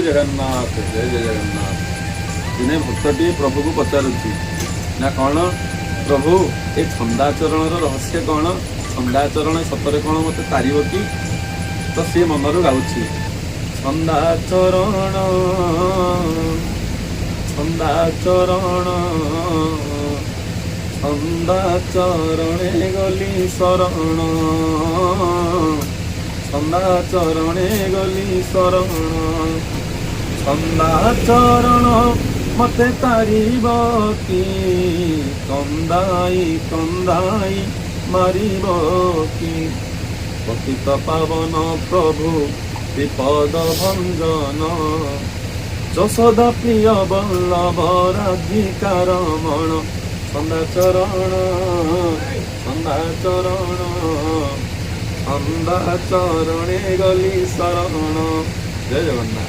ଜଗନ୍ନାଥ, ଜୟ ଜୟ ଜଗନ୍ନାଥ। ଦିନେ ଭକ୍ତଟିଏ ପ୍ରଭୁକୁ ପଚାରୁଛି ନା କ'ଣ, ପ୍ରଭୁ, ଏ ଛନ୍ଦାଚରଣର ରହସ୍ୟ କ'ଣ? ଛନ୍ଦାଚରଣ ସତରେ କ'ଣ ମୋତେ ତାରିବ କି? ତ ସିଏ ମନରୁ ଗାଉଛି, ଛନ୍ଦାଚରଣ, ଛନ୍ଦାଚରଣ, ଛନ୍ଦାଚରଣେ ଗଲି ଶରଣ, ଛନ୍ଦାଚରଣେ ଗଲି ଶରଣ, ଛନ୍ଦାଚରଣ ମତେ ତାରିବ କି, କନ୍ଦାଇ କନ୍ଦାଇ ମାରିବ କି? ପତିତ ପାବନ ପ୍ରଭୁ ବିପଦ ଭଞ୍ଜନ, ଯଶୋଦା ପ୍ରିୟ ବଲ୍ଲଭ ରାଧିକା ରମଣ, ଛନ୍ଦାଚରଣ, ଛନ୍ଦାଚରଣ, ଛନ୍ଦାଚରଣେ ଗଲି ଶରଣ। ଜୟ ଜଗନ୍ନାଥ।